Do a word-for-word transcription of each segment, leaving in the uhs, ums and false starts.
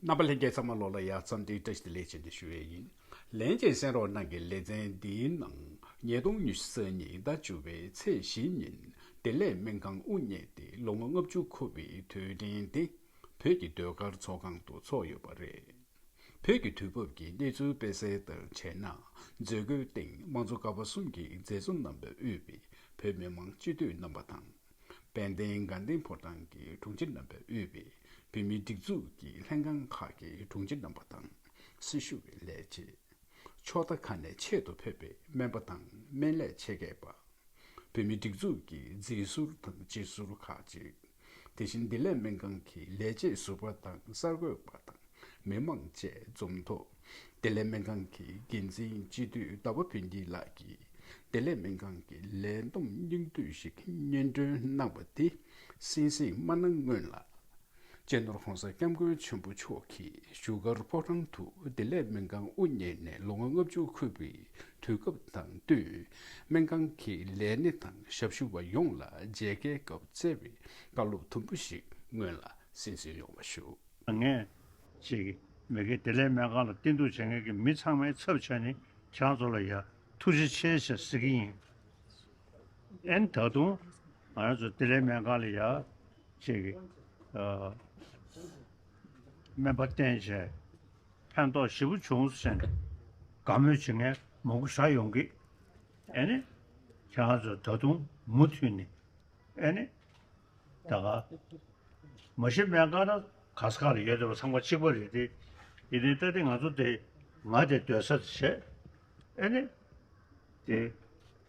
རྣམ་པ་ལྷན་རྒྱས་ཚང་མ་ལོ་ལ་ཡ་འཚམས་འདྲི་བཀྲ་ཤིས་བདེ་ལེགས་བྱས་ནས་ཞུ་ཡས་ཡིན། ལན་ཅན་གསན་རོགས་གནང་གི་ལེ་ཚན་འདིའི་ནང་ཉིས་སྟོང་ཉི་ཤུ་རྩ་གཉིས་ཟླ་བཅུ་པའི་ཚེས་བཞི་ཉིན་བདེ་ལེགས་སྨན་ཁང་དབུ་བརྙེས་ཏེ་ལོ་ངོ་ལྔ་བཅུ་འཁོར་བའི་དུས་དྲན་དེ་བོད་ཀྱི་ཟློས་གར་ཚོགས་ཁང་དུ་ཚོགས་ཡོད་པ་རེད། བོད་ཀྱི་དུས་བབ་ཀྱི་གནས་ཚུལ་སྤེལ་གསལ་ལྟར་བྱས་ན། མཛད་སྒོའི་སྟེང་དམངས་གཙོ་ཀ་བ་གསུམ་གྱི་མཛད་གཙོ་རྣམ་པས་དབུས་པའི་བོད་མི་མང་སྤྱི་འཐུས་རྣམ་པ་དང་། དཔལ་ལྡན་དགའ་ལྡན་ཕོ་བྲང་གི་དྲུང་ཆེ་རྣམ་པས་དབུས་པའི་བོད་མིའི་སྒྲིག་འཛུགས་ཀྱི་ལྷན་ཁང་ཁག་གི་དྲུང་ཆེ་རྣམ་པ་དང་། སྲི་ཞུ་བའི་ལས་བྱེད། ཕྱོགས་མཐའ་ཁག་ནས་ཆེད་དུ་ཕེབས་པའི་སྨན་པ་དང་སྨན་ལས་ཆེད་མཁས་པ། བོད་མིའི་སྒྲིག་འཛུགས་ཀྱི་འཛིན་ཟུར་དང་སྤྱི་ཟུར་ཁག་ཅིག་དེ་བཞིན་བདེ་ལེགས་སྨན་ཁང་གི་ལས་བྱེད་ཟུར་པ་དང་གསར་འགོད་པ་དང་མི་མང་བཅས་འཛོམས་ཐོག་བདེ་ལེགས་སྨན་ཁང་གི་འགན་འཛིན་སྤྱི་འཐུས་ཟླ་བ་ཕུན་སྐྱིད་ལགས་ཀྱིས་བདེ་ལེགས་སྨན་ཁང་གི་ལས་བསྡོམས་སྙིང་བསྡུས་ཤིག་སྙན་སྒྲོན་གནང་བ་དེ་གསན་གཟིགས་མ་གནང་སྔོན་ལ། སྤྱི་ནོར་༸གོང་ས་༸སྐྱབས་མགོན་ཆེན་པོ་མཆོག་གིས་བཞུགས་སྒར་ཕོ་བྲང་དུ་བདེ་ལེགས་སྨན་ཁང་དབུ་བརྙེས་ནས་ལོ་ངོ་ལྔ་བཅུ་འཁོར་བའི་དུས་སྐབས་དང་བསྟུན། སྨན་ཁང་གི་ལས་སྣེ་དང་ཞབས་ཞུ་བ་ཡོངས་ལ་མཇལ་ཁའི་སྐབས་བསྩལ་བའི་བཀའ་སློབ་དུམ་བུ་ཞིག་སྔོན་ལ་གསན་གཟིགས་ཡོང་བ་ཞུ། ངས་ཅིག་མི་དགེ་བདེ་ལེགས་སྨན་ཁང་ལ་བསྟེན་གཏུགས་བྱེད་མཁན་གྱི་མི་ཚང་མའི་ཚབ་བྱས་ནས་ཁྱེད་རང་ཚོ་ལ་ཡ་ཐུགས་རྗེ་ཆེ་ཞེས་ཟེར་གྱི་ཡིན། ཨན་ད་དུང་ང་རང་ཚོ་བདེ་ལེགས་སྨན་ཁང་ལ་ཡ་ཅིག་ཨ། སྨན་པ་བསྟེན་བྱས་ཕན་ཐོགས་ཞེ་པོ་བྱུང་ཟེར་ནས་དགའ་མོས་བྱེད་མཁན་མང་པོ་ཞིག་ཡོང་གི། ཨེ་ནི་ཁྱེད་རང་ཚོ་ད་དུང་མུ་མཐུད་ནས་ཨེ་ནི་ད་ག་མ་གཞི་སྨན་ཁང་ན་ག་ས་ག་ལ་ཡོད་བསྡད་པ་ཚང་མ་གཅིག་པ་རེད་དེ། ཡིན་ནའི་ད་ལྟ་ང་ཚོ་དེ་ང་དེ་སྡོད་ས་དེ་བྱས་ཨེ་ནི་དེ་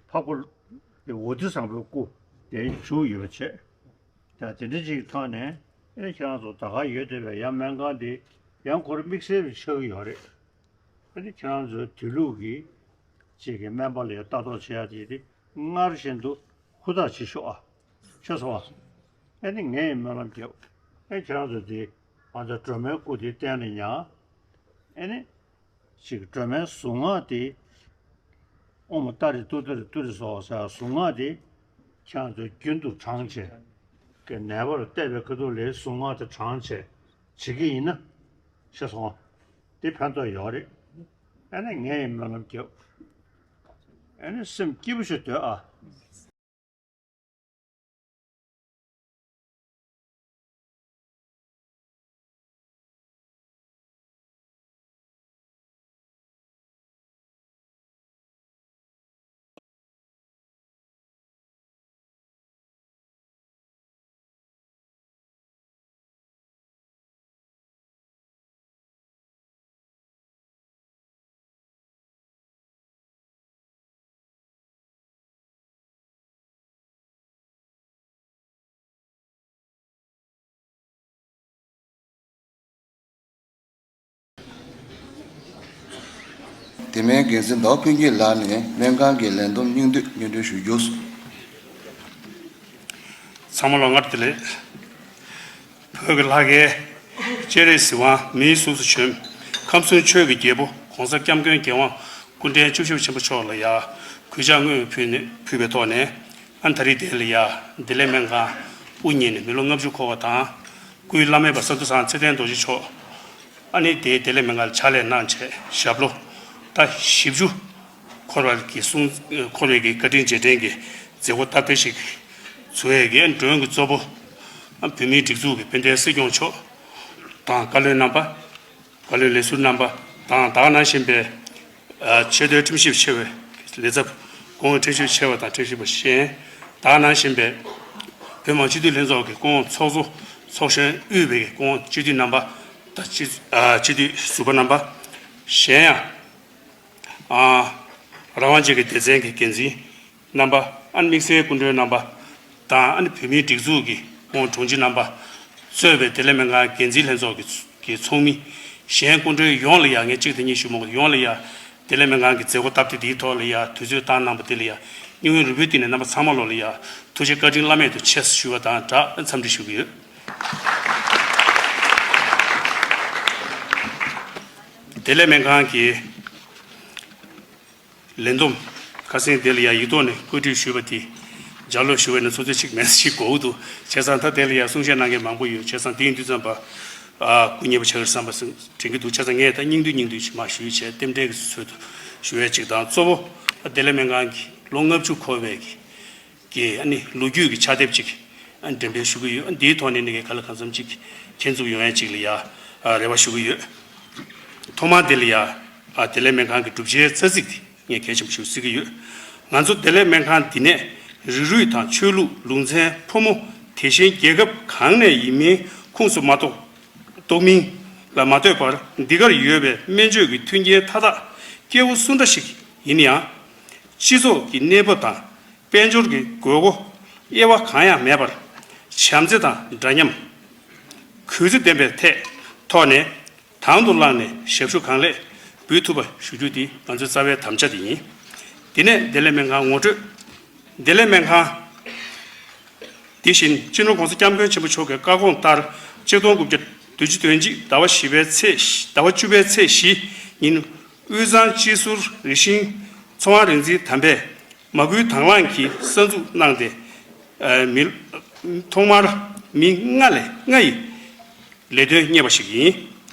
འཕགས་པ་དེ་འོ་དེ་བཟང་པོའི་སྐུ་དེ་བཞུགས་ཡོད་པ་བྱས། ད་དེ་འདྲ་ཅིག་ཐོག་ནས་ཨེ་ཁྱེད་རང་ཚོ་ད་ག་ཡོད་བསྡད་པའི་ཡང་སྨན་ཁང་འདི་ཡང་ཁོ་རང་དམིགས་བསལ་ཆགས་ཀྱི་ཡོད་རེད། ཨེ་ནི་ཁྱེད་རང་ཚོའི་དུས་ལུགས་ཀྱི་ཅིག་གི་སྨན་པ་ལ་ལྟ་རྟོག་བྱེད་ཡ་དེ་དེ་སྔར་བཞིན་དུ་ཧུར་ཐག་བྱེད་ཤོག་ཨ། ཤེས་སོང་ཨ། ཨེ་ནི་ངས་སྨོན་ལམ་རྒྱབ། ཨེ་ཁྱེད་རང་ཚོ་དེ་ང་ཚོ་སྒྲོལ་མའི་སྐུ་དེ་བསྟན་ནས་ཉར། ཨེ་ནི། ཅིག་སྒྲོལ་མའི་གཟུངས་སྔགས་དེ། ཨོཾ་ཏཱ་རེ་ཏུཏྟཱ་རེ་ཏུ་རེ་སྭཱ་ཧཱ་ཟེར་གཟུངས་སྔགས་དེ། ཁྱེད་རང་ཚོས་རྒྱུན་དུ་བགྲངས་བྱས། ཀྱི་ནད་པར་བལྟས་པའི་ཁ་ཐུག་ལས་གཟུངས་སྔགས་དེ་བགྲངས་བྱས། བྱེད་ཀྱི་ཡིན་ན། ཤེས་སོང་། དེ་ཕན་ཐོགས་ཡོད་རེད། ཨ་ནི་ངས་ཡང་སྨོན་ལམ་རྒྱབ། ཨ་ནི་སེམས་སྐྱིད་པོ་ཞིག་སྡོད་ཨ། དེ་མིན་འགན་འཛིན་ཟླ་བ་ཕུན་སྐྱིད་ལགས་ནས་སྨན་ཁང་གི་ལས་བསྡོམས་སྙིང་བསྡུས་སྙན་སྒྲོན་ཞུ་རྒྱུ། ཚང་མ་ལ་སྔར་བདེ་ལེགས། བོད་ཀྱི་ལྷ་སྐལ། སྤྱན་རས་གཟིགས་དབང་མིའི་གཟུགས་སུ་བྱོན། ཁམས་གསུམ་ཆོས་ཀྱི་རྒྱལ་པོ་༸གོང་ས་༸སྐྱབས་མགོན་རྒྱལ་དབང་སྐུ་ཕྲེང་བཅུ་བཞི་པ་ཆེན་པོ་མཆོག་ལ་ཡ་གུས་ཕྱག་དངོས་ཕུལ་ནས་ཕུལ་བའི་ཐོག་ནས་ཨ་ནི་ད་རེས་དེ་ལ་ཡ་བདེ་ལེགས་སྨན་ཁང་དབུ་བརྙེས་ནས་མི་ལོ་ལྔ་བཅུ་འཁོར་བ་དང་སྐུའི་བླ་མེད་པ་ས་འདུ་ཚང་ཚེ་བརྟན་རྡོ་རྗེ་མཆོག་ཨ་ནི་དེའི་བདེ་ལེགས་སྨན་ཁང་ལ་ཕྱག་ལས་གནང་བྱས་ཞབས་ལོ་ད་བཞི་བཅུ་འཁོར་བ་གི་གསུང་འཁོར་བའི་གི་བཀའ་དྲིན་རྗེས་དྲན་གྱི་མཛད་སྒོ་སྟབས་བདེ་ཞིག་བཟོ་ཡས་ཀྱི་མགྲོན་གྱི་གཙོ་བོ་བོད་མིའི་སྒྲིག་འཛུགས་ཀྱི་དཔལ་ལྡན་སྲིད་སྐྱོང་མཆོག་དང་བཀའ་བློན་རྣམ་པ། བཀའ་བློན་ལས་ཟུར་རྣམ་པ་དང་ད་ག་ནང་བཞིན་པའི་ཆེས་མཐོའི་ཁྲིམས་ཞིབ་ཆེ་བའི་ལས་ཚབ་སྐུ་ངོ་ཁྲིམས་ཞིབ་ཆེ་བ་དང་ཁྲིམས་ཞིབ་པ་གཞན་ད་ག་ནང་བཞིན་པའི་བོད་མི་མང་སྤྱི་འཐུས་ལྷན་ཚོགས་ཀྱི་སྐུ་ངོ་ཚོགས་གཙོ་ཚོགས་གཞོན་དབུས་པའི་སྐུ་ངོ་སྤྱི་འཐུས་རྣམ་པ་དང་སྤྱི་སྤྱི་འཐུས་ཟུར་པ་རྣམ་པ་གཞན་ཡང་། རང་དབང་ཅན་གྱི་སྡེ་ཚན་གྱི་འགན་འཛིན་རྣམ་པ་ཨ་ནི་དམིགས་བསལ་སྐུ་མགྲོན་རྣམ་པ་དང་ཨ་ནི་བོད་མིའི་སྒྲིག་འཛུགས་ཀྱི་ཁོང་དྲུང་ཆེ་རྣམ་པ་གཙོས་པའི་བདེ་ལེགས་སྨན་ཁང་འགན་འཛིན་ལྷན་ཚོགས་ཀྱི་ཀྱི་ཚོགས་མི་གཞན་སྐུ་མགྲོན་ཡོངས་ལ་ཡ་ངས་གཅིག་དང་གཉིས་ཞུ་མ་དགོས་ཡོངས་ལ་ཡ་བདེ་ལེགས་སྨན་ཁང་གི་མཛད་སྒོ་སྟབས་བདེ་འདིའི་ཐོག་ལ་ཡ་དུས་ཚོད་བཏང་གནང་བ་དེ་ལ་ཡ་སྙིང་དབུས་རུས་པའི་གཏིང་ནས་རྣམ་པ་ཚང་མ་ལོ་ལ་ཡ་ཐུགས་རྗེ་བཀའ་དྲིན་བླ་མེད་དུ་ཆེ་ཞུ་བ་དང་སྦྲགས་འཚམས་འདྲི་ཞུ་གི་ཡོད། བདེ་ལེགས་སྨན་ཁང་གི་ལས་བསྡོམས་ཁ་སང་དེ་ལ་ཡང་ཡིག་ཐོག་ནས་བཀོད་སྒྲིག་ཞུས་པ་དེ་ལྗགས་ཀློག་ཞུ་བའི་ནང་ཚོད་ཚོད་ཅིག་མེད་ཅིག་དགོས་འདུག་བྱས་ཙང་ད་དེ་ལ་ཡང་གསུང་བཤད་གནང་མཁན་མང་པོ་ཡོད་བྱས་ཙང་དེ་ཡིན་དུས་ཙམ་པ་ ཨ་སྐུ་ངལ་བ་ཆགས་ཀྱི་རེད་བསམ་པ་དྲན་གྱི་འདུག་བྱས་ཙང་ངས་ད་སྙིང་བསྡུས་སྙིང་བསྡུས་ཅིག་མར་ཞུས་བྱས་རྟེན་འབྲེལ་གྱི་ཚུལ་དུ་ཞུ་ཡས་ཅིག་དང་། གཙོ་བོ་བདེ་ལེགས་སྨན་ཁང་གི་ལོ་ལྔ་བཅུ་འཁོར་བའི་གི་གི་ཨ་ནི་ལོ་རྒྱུས་ཀྱི་ཕྱག་དེབ་ཅིག་ཨ་ནི་འགྲེམས་སྤེལ་ཞུ་གི་ཡོད། ཨ་འདིའི་ཐོག་ནས་ནི་ག་ལ་གང་འཚམ་ཅིག་མཁྱེན་ཚུགས་ཡོང་ཡས་ཅིག་ལ་ཡ་ཨ་རེ་བ་ཞུ་གི་ཡོད། ཐོག་མར་འདི་ལ་ཡ་ཨ་བདེ་ལེགས་སྨན་ཁང་གི་བསྒྲུབ་བྱའི་རྩ་ཚིག་འདི་ངས་གལ་ཆེན་པོ་ཞིག་བརྩི་གི་ཡོད། ང་ཚོ་བདེ་ལེགས་སྨན་ཁང་འདི་ནས་རིགས་རུས་དང་ཆོས་ལུགས་ལུང་ཚན་ཕོ་མོ་དེ་བཞིན་རྒྱལ་ཁབ་གང་ནས་ཡིན་མིན་ཁོངས་སུ་མ་གཏོགས་གཏོགས་མིན་ལ་མ་ལྟོས་པར་འདི་གར་ཡོད་པའི་སྨན་བཅོས་ཀྱི་མཐུན་རྐྱེན་མཐའ་དག་སྐྱེ་བོ་སུ་འདྲ་ཞིག་ཡིན་ཡང་། སྤྱི་ཚོགས་ཀྱི་གནས་བབ་དང་དཔལ་འབྱོར་གྱི་དགོས་མཁོ་དབྱེ་བ་གང་ཡང་མེད་པར་བྱམས་བརྩེ་དང་འདྲ་མཉམ། གུས་བརྩི་ལྡན་པའི་ཐད་ཐོག་ནས་དང་དུ་བླངས་ནས་ཞབས་ཞུ་གང་ལེགས་འབུལ་ཐུབ་པ་ཞུ་རྒྱུ་འདི་ང་ཚོའི་རྩ་བའི་དམ་བཅའ་དེ་ཡིན། དེ་ནས་བདེ་ལེགས་སྨན་ཁང་ངོ་སྤྲོད། བདེ་ལེགས་སྨན་ཁང་དེ་བཞིན་སྤྱི་ནོར་༸གོང་ས་༸སྐྱབས་མགོན་ཆེན་པོ་མཆོག་གི་བཀའ་དགོངས་ལྟར་ཆིག་སྟོང་དགུ་བརྒྱ་བདུན་ཅུ་དོན་གཅིག་ཟླ་བ་བཞི་པའི་ཚེས་ཟླ་བ་བཅུ་པའི་ཚེས་བཞི་ཉིན་དབུས་གཙང་སྤྱི་ཟུར་རི་ཤིང་ཚོང་དབང་རིག་འཛིན་དམ་པས་མ་བསྐུལ་དང་བླངས་ཀྱིས་གསར་འཛུགས་གནང་སྟེ། མི་ཐོག་མར་མི་ལྔ་ལས་ལྔ་ཡི་ལས་དོན་གཉེར་བ་ཞིག་ཡིན།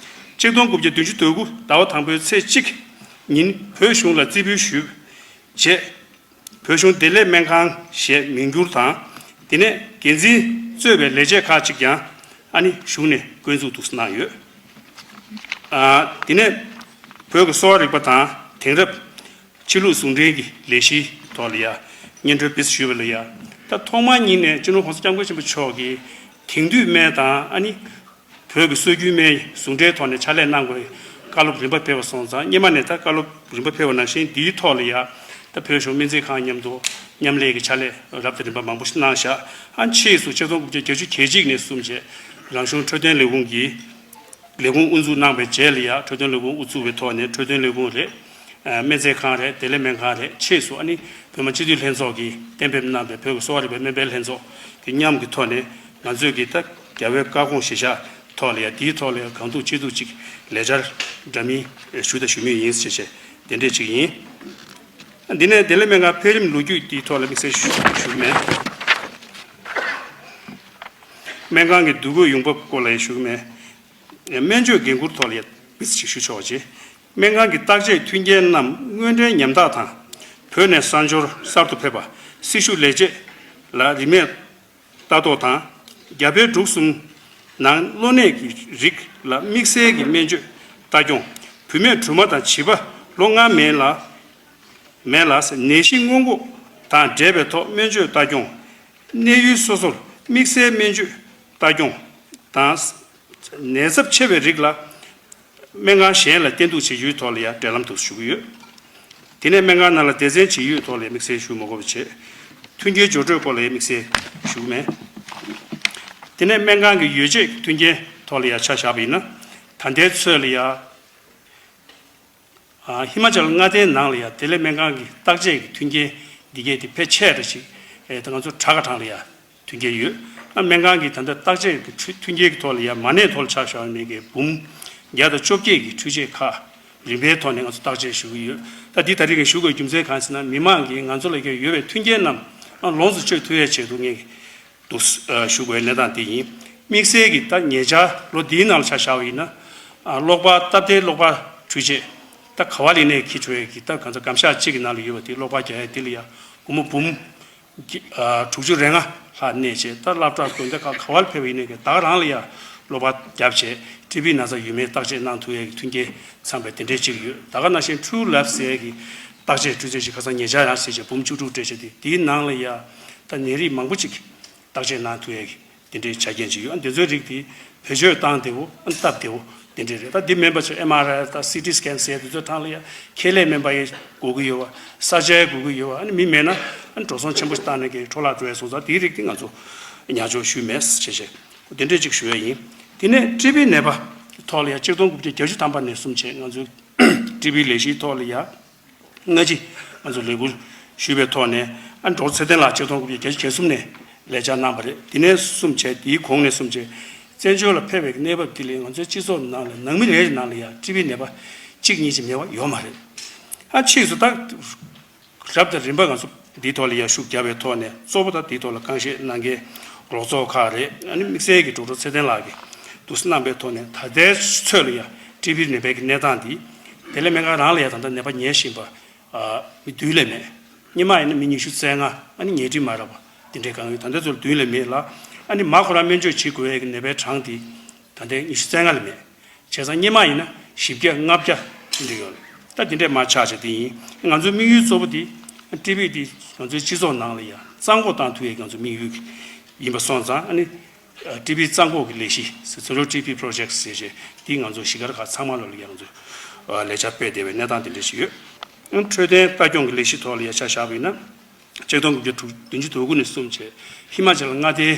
ཆིག་སྟོང་དགུ་བརྒྱ་བདུན་ཅུ་དོན་དགུ་ཟླ་བ་དང་པོའི་ཚེས་གཅིག་ཉིན་བོད་གཞུང་ལ་རྩིས་འབུལ་ཞུས་རྗེས། བོད་གཞུང་བདེ་ལེགས་སྨན་ཁང་ཞེས་མིང་བསྒྱུར་དང་། དེ་ནས་འགན་འཛིན་གཙོས་པའི་ལས་བྱེད་ཁག་ཅིག་ཀྱང་ཨ་ནི་གཞུང་ནས་བསྐོ་འཛུགས་འདུག་གནང་ཡོད། ཨ་དེ་ནས་བོད་ཀྱི་གསོ་བ་རིག་པ་དང་དེང་རབས་ཕྱི་ལུགས་ཟུང་འབྲེལ་གྱི་ལས་གཞིའི་ཐོག་ལ་ཡ་སྙན་སྒྲོན་ཕུལ་ཞུས་པ་ལ་ཡ། ད་ཐོག་མ་ཉིད་ནས་སྤྱི་ནོར་༸གོང་ས་༸སྐྱབས་མགོན་ཆེན་པོ་མཆོག་གིས་དེང་དུས་སྨན་དང་ཨ་ནི་བོད་ཀྱི་སྲོལ་རྒྱུན་སྨན་ཟུང་འབྲེལ་ཐོག་ནས་ཕྱག་ལས་གནང་དགོས་བཀའ་སློབ་རིམ་པ་ཕེབས་པ་སོང་ཙང་། སྔོན་མ་ནས་ད་བཀའ་སློབ་རིམ་པ་ཕེབས་པ་ནང་བཞིན་འདིའི་ཐོག་ལ་ཡ་ད་བོད་གཞུང་སྨན་རྩིས་ཁང་མཉམ་དུ་མཉམ་ལས་ཀྱི་ཕྱག་ལས་རབ་དང་རིམ་པ་མང་པོ་ཞིག་གནང་བཞག་ཨ་ཕྱིས་སུ་ཆིག་སྟོང་དགུ་བརྒྱ་བརྒྱད་ཅུ་གྱ་གཅིག་ནས་བཟུང་བྱས་རང་གཞུང་འཕྲོད་བསྟེན་ལས་ཁུངས་ཀྱི་ལས་ཁུངས་དབུ་འཛུགས་གནང་བའི་རྗེས་ལ་ཡ་འཕྲོད་བསྟེན་ལས་ཁུངས་དབུ་བཙུགས་པའི་ཐོག་ནས་འཕྲོད་བསྟེན་ལས་ཁུངས་རེད། ཨ་སྨན་རྩིས་ཁང་རེད། བདེ་ལེགས་སྨན་ཁང་རེད། ཕྱིས་སུ་ཨ་ནི་བོད་མི་སྤྱི་འཐུས་ལྷན་ཚོགས་ཀྱིས་གཏན་འབེབས་གནང་བའི་བོད་ཀྱི་གསོ་བ་རིག་པའི་སྨན་པའི་ལྷན་ཚོགས་ཀྱི་མཉམ་གྱི་ཐོག་ནས་ང་ཚོས་ཀྱི་ད་རྒྱལ་བའི་བཀའ་དགོངས་བཞེས་བཞག་ཐོག་ལ་ཡ་དེའི་ཐོག་ལ་ཡ་གང་ཐུབ་ཅི་ཐུབ་ཅིག་ལས་འཆར་འདྲ་མིན་ཞུ་དང་ཞུ་མུས་ཡིན་ཞེས་བྱས་དེ་འདྲས་ཅིག་ཡིན། འདི་ནས་བདེ་ལེགས་སྨན་ཁང་འཕེལ་རིམ་ལོ་རྒྱུས་དེའི་ཐོག་ལ་དམིགས་བསལ་ཞུ་ཞུ་གི་མེད། སྨན་ཁང་གི་འདུ་འགོད་ཡོང་འབབ་སྐོར་ལ་ཡང་ཞུ་གི་མེད། སྨན་བཅོས་འགན་འཁུར་ཐོག་ལ་ཡང་དམིགས་བསལ་ཞིག་ཞུ་ཆོག་པ་བྱས། སྨན་ཁང་གི་བརྟག་དཔྱད་མཐུན་རྐྱེན་རྣམས་དངོས་འབྲེལ་ཉམ་ཐག་དང་། བོད་ནས་གསར་འབྱོར་གསར་དུ་ཕེབས་པ་སྲི་ཞུ་ལས་བྱེད་ལ་རིན་མེད་ལྟ་རྟོག་དང་། རྒྱ་བལ་འབྲུག་གསུམ་ནང་གློ་ནད་ཀྱི་རིགས་ལ་དམིགས་བསལ་གྱི་སྨན་བཅོས་ལྟ་སྐྱོང་། བུད་མེད་སྦྲུམ་མ་དང་བྱིས་པ་ལོ་ལྔ་མན་ལ་མན་ལ་ནད་གཞི་སྔོན་འགོག་དང་འབྲེལ་བའི་ཐོག་སྨན་བཅོས་ལྟ་སྐྱོང་། གནས་ཡུལ་སོ་སོར་དམིགས་བསལ་སྨན་བཅོས་ལྟ་སྐྱོང་དང་། ནད་ཚབས་ཆེ་བའི་རིགས་ལ་སྨན་ཁང་གཞན་ལ་བསྟེན་གཏུག་བྱེད་རྒྱུའི་ཐོག་ལ་ཡང་འབྲེལ་ལམ་དུ་ཞུ་གི་ཡོད། དེ་ནས་སྨན་ཁང་ནང་ལ་སྡེ་ཚན་བྱེད་ཡུལ་ཐོག་ལ་དམིགས་བསལ་ཞུ་མ་དགོས་པ་བྱས། མཐུན་རྐྱེན་སྦྱོར་སྤྲོད་སྐོར་ལ་ཡང་དམིགས་བསལ་ཞུ་གི་མེད། དེ་ནས་སྨན་ཁང་གི་ཡོ་བྱད་ཀྱི་མཐུན་རྐྱེན་ཐོག་ལ་ཡང་ཆ་བཞག་པ་ཡིན་ན། ད་ལྟའི་ཚོད་ལ་ཡང་། ཨ་ཧི་མ་ཅལ་མངའ་སྡེའི་ནང་ལ་ཡང་བདེ་ལེགས་སྨན་ཁང་གི་བརྟག་དཔྱད་ཀྱི་མཐུན་རྐྱེན་འདི་གས་དེ་ཕལ་ཆེར་ཞིག་ཨེ་ད་ང་ཚོ་དྲག་ག་གྲངས་ལ་ཡང་མཐུན་རྐྱེན་ཡོད། ཨ་སྨན་ཁང་གི་ད་ལྟ་བརྟག་དཔྱད་ཀྱི་འཕྲུལ་མཐུན་རྐྱེན་གྱི་ཐོག་ལ་ཡང་མ་གནས་ཐོག་ལ་ཆ་བཞག་ནས་ཀྱི་འབུམ་བརྒྱ་དང་བཅོ་བརྒྱད་ཀྱི་འཕྲུལ་ཆས་ཁག་རིམ་པའི་ཐོག་ནས་ང་ཚོ་བརྟག་དཔྱད་ཞུ་གི་ཡོད། ད་འདི་ད་རེས་ཀྱི་ཞུ་དགོས་རྒྱུ་མཚན་གང་ཟེར་ན། མི་མང་གིས་ང་ཚོ་ལ་ཀྱི་ཡོད་པའི་མཐུན་རྐྱེན་རྣམས་ཨ་ལོངས་སུ་སྤྱོད་ཐུབ་ཡས་ཆེད་དུ་ངས་འདུག་ཞུ་དགོས་གནས་སྟངས་དེ་ཡིན། དམིགས་བསལ་གྱི་ད་ཉེ་ཆར་ལོ་འདིའི་ནང་ལ་ཆ་བཞག་པ་ཡིན་ན། ཨ་གློག་པར་སྟབས་བདེའི་གློག་པར་འཕྲུལ་ཆས་ད་ག་བ་ལ་ནས་འཁྱེར་ཆོག་ཡས་ཀྱི་ད་གང་ཚ་གམ་ཤག་གཅིག་གི་ནང་ལ་ཡོད་པ་དེ་གློག་པར་རྒྱག་ཡས་དེ་ལ་ཡ་སྒོར་མོ་འབུམ་གྱི་ཨ་དྲུག་ཅུ་རེ་ལྔ་ལྷག་གནས་བྱས། ད་སློབ་གྲྭ་དགོན་སྡེ་ཁག་ག་བ་ལ་ཕེབས་པ་ཡིན་ནའི་ཀྱི་ད་ག་རང་ལ་ཡ་གློག་པར་བརྒྱབ་བྱས་ཊི་བི་ན་ཚ་ཡོད་མེད་བརྟག་དཔྱད་གནང་ཐུབ་ཡས་ཀྱི་མཐུན་རྐྱེན་ཚང་བའི་དེ་འདྲས་ཅིག་ཡོད། ད་ག་ནང་བཞིན་ཊུ་ལེབ་ཟེར་ཡས་ཀྱི་བརྟག་དཔྱད་འཕྲུལ་ཆས་ཅིག་ཁ་སང་ཉེ་ཆར་ཡང་བྱས་བྱས་འབུམ་བཅུ་དྲུག་སྤྲད་བྱས་ཏེ་དེའི་ནང་ལ་ཡ་ད་ནད་རིགས་མང་པོ་ཅིག་བརྟག་དཔྱད་གནང་ཐུབ་ཡས་ཀྱི་དེ་འདྲའི་ཆ་རྐྱེན་ཅིག་ཡོད། ཨ་འདི་ཚོའི་རིགས་དེ་བེད་སྤྱོད་བཏང་བདེ་བོ། ཨ་སྟབས་བདེ་བོ་དེ་འདྲས་རེད། ད་འདི་མིན་པ་ཚོ་ཨེམ་ཨར་ཨའི་དང་སི་ཊི་སི་ཀེན་ཟེར་དེ་ཚོའི་ཐང་ལ་ཡ་ཁེ་ལས་སྨན་པ་ཡི་དགོས་ཀྱི་ཡོད་པ། ས་ཆའི་དགོས་ཀྱི་ཡོད་པ། ཨ་ནི་མི་མེད་ན་ཨ་ནི་འགྲོ་སོང་ཆེན་པོ་ཞིག་བཏང་ནས་ཀྱི་འཕྲོ་བརླག་འགྲོ་ཡ་སོང་ཙང་དེའི་རིགས་དེ་ང་ཚོ་ཉར་འཇོག་ཞུས་མེད་ཟེར་བྱས་བྱས་དེ་འདྲས་ཅིག་ཞུ་ཡ་ཡིན། དེ་ནས་ཊི་བི་ནད་པ་ཐོག་ལ་ཡ་ཆིག་སྟོང་དགུ་བརྒྱ་བརྒྱད་ཅུ་ཐམ་པ་ནས་བཟུང་བྱས་ང་ཚོའི་ཊི་བི་ལས་གཞིའི་ཐོག་ལ་ཡ། སྔ་ཕྱི་ང་ཚོ་ལས་འགུལ་ཞུས་པའི་ཐོག་ནས་ཨ་ཌོག་ཊར་ཚེ་བརྟན་ལགས་ཆིག་སྟོང་དགུ་བརྒྱ་བརྒྱད་ཅུ་གྱ་གསུམ་ནས་ལས་བཅར་གནང་བ་རེད། དེ་ནས་བཟུང་བྱས་དེའི་གོང་ནས་བཟུང་བྱས་བཙན་བྱོལ་ལ་ཕེབས་པའི་གནས་བབ་དེ་ལས་ང་ཚོའི་སྤྱི་ཚོགས་ནང་ལ་ནང་མི་རེ་རེ་ནང་ལ་ཡང་ཊི་བི་ནད་པ་གཅིག་གཉིས་ཅིག་མེད་པ་ཡོད་མ་རེད། ཨ་ཕྱིས་སུ་ད་རབ་དང་རིམ་པ་ང་ཚོ་འདིའི་ཐོག་ལ་ཡང་ཤུགས་བརྒྱབ་པའི་ཐོག་ནས་གཙོ་བོ་ད་འདིའི་ཐོག་ལ་རྐང་བཞེས་གནང་མཁན་རོགས་ཚོགས་ཁག་རེད། ཨ་ནི་དམིགས་བསལ་གྱི་ཌོག་ཊར་ཚེ་བརྟན་ལགས་ཀྱིས་ འདུག་སེ་གནང་པའི་ཐོག་ནས་ད་ལྟའི་ཚོད་ལ་ཡ་ཊི་བི་ནད་པའི་གི་གནས་སྟངས་འདི་དེ་ལས་སྨན་ཁང་རང་ལ་ཡ་ད་ལྟ་ནད་པ་ཉལ་བཞིན་པ་ཨ་མི་བདུན་ལས་མེད། སྔོན་མ་ཡིན་ན་མི་ཉི་ཤུ་རྩ་ལྔ་ཨ་ནི་ཉལ་ཁྲི་མ་རག་པ་འདི་འདྲའི་གང་ཡོད། ད་ལྟའི་ཚོད་ལ་བདུན་ལས་མེད་ལ། ཨ་ནི་མ་ཁོ་རང་སྨན་བཅོས་བྱེད་དགོས་ཡ་གི་ནད་པའི་གྲངས་འདི་ད་ལྟའི་ཉི་ཤུ་རྩ་ལྔ་ལས་མེད། བྱས་ཙང་སྔོན་མ་ཡིན་ན་བཞི་བརྒྱ་ལྔ་བརྒྱ་འདི་འདྲ་ཡོད་རེད། ད་འདི་འདྲས་མར་ཆགས་བྱས་དེ་ཡིན། ང་ཚོའི་དམིགས་ཡུལ་གཙོ་བོ་འདི་ཊི་བི་འདི་ང་ཚོའི་སྤྱི་ཚོགས་ནང་ལ་ཡ་གཙང་པོ་བཏང་ཐུབ་ཡས་ང་ཚོའི་དམིགས་ཡུལ་ཡིན་པ་སོང་ཙང་། ཨ་ནི་ཊི་བི་གཙང་པོ་གི་ལས་གཞི་ཟེར། Zero T B Project ཟེར་བྱས་འདི་ང་ཚོ་གཞིས་སྒར་ཁག་ཚང་མ་ལ་ཡ་ང་ཚོ་ལས་འཆར་སྤེལ་བསྡད་པའི་གནས་སྟངས་དེ་འདྲ་ཞིག་ཡོད། འཕྲོད་བསྟེན་ལྟ་སྐྱོང་གི་ལས་གཞི་ཐོག་ལ་ཡ་ཆ་བཞག་པ་ཡིན་ན། ཆིག་སྟོང་དགུ་བརྒྱ་བདུན་ཅུ་དོན་དགུ་ནས་བཟུང་བྱས་ཧི་མ་ཅལ་མངའ་སྡེའི་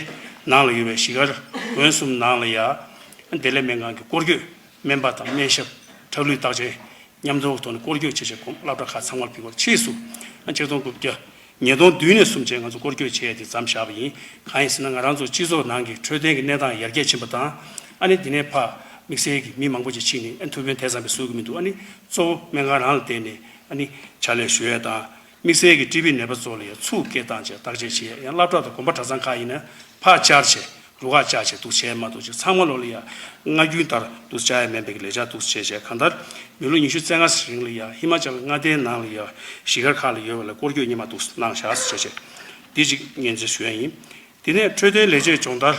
ནང་ལ་ཡོད་པའི་གཞིས་སྒར་དགོན་གསུམ་ནང་ལ་ཡ་བདེ་ལེགས་སྨན་ཁང་གི་སྐོར་སྐྱོད་སྨན་པ་དང་སྨན་ཞབས་ཁྲག་ལུད་བརྟག་དཔྱད་མཉམ་འཛོམས་ཐོག་ནས་སྐོར་སྐྱོད་བྱེད་ཆེད་ཁོང་སློབ་གྲྭ་ཁག་ཚང་མར་ཕུལ་བར་ཕྱིས་སུ་ཆིག་སྟོང་དགུ་བརྒྱ་ཉིས་སྟོང་བདུན་ནས་བཟུང་བྱས་ང་ཚོ་སྐོར་སྐྱོད་བྱས་ཏེ་མཚམས་བཞག་པ་ཡིན། གང་ཡིན་ཟེར་ན་ང་རང་ཚོ་སྤྱི་ཚོགས་ནང་གི་འཕྲོད་བསྟེན་གྱི་གནས་སྟངས་ཡར་རྒྱས་ཕྱིན་པ་དང་། ཨ་ནི་འདི་ནས་ཕར་དམིགས་བསལ་གྱི་མི་མང་པོ་ཅིག་ཕྱིན་ནས་ཨ་ནི་ཐུགས་ཕན་ཐེག་ཚང་བའི་བཟོ་གི་མི་འདུག་ཨ་ནི་གཙོ་བོ་སྨན་ཁང་རང་ལ་བརྟེན་ནས་ཨ་ནི་ཕྱག་ལས་ཞུ་ཡས་དང་། དམིགས་བསལ་གྱི་ཊི་བི་ནད་པ་ཚོ་ལ་ཡང་ཚུགས་སྐྱེལ་བཏང་བྱས་བརྟག་དཔྱད་བྱེད་ཡས། ཡང་སློབ་གྲྭ་དང་དགོན་པ་གྲྭ་ཚང་ཁག་ཡིན་ན་ཕར་བཅར་བྱས་རུ་ཁག་བཅར་བྱས་འདུག་བྱས་མ་གཏོགས་ཅིག་ཚང་མ་ལོ་ལ་ཡང་སྔ་རྒྱུན་ལྟར་འདུག་བཅར་ཡས་མིན་པའི་ལས་འཆར་འདུག་བྱས་བྱས། གང་ལྟར་མི་ལོ་ཉི་ཤུ་རྩ་ལྔ་རིང་ལ་ཡང་ཧི་མ་ཅལ་མངའ་སྡེའི་ནང་ལ་ཡང་གཞིས་སྒར་ཁག་ལ་ཡོད་པ་ལ་སྐོར་སྐྱོད་སྔོན་མ་འདུག་གནང་བཞག་ཟེར་བྱས་བྱས་འདི་ཅིག་སྙན་སེང་ཞུ་ཡས་ཡིན། དེ་ནས་འཕྲོད་བསྟེན་ལས་བྱེད་སྦྱོང་བརྡར་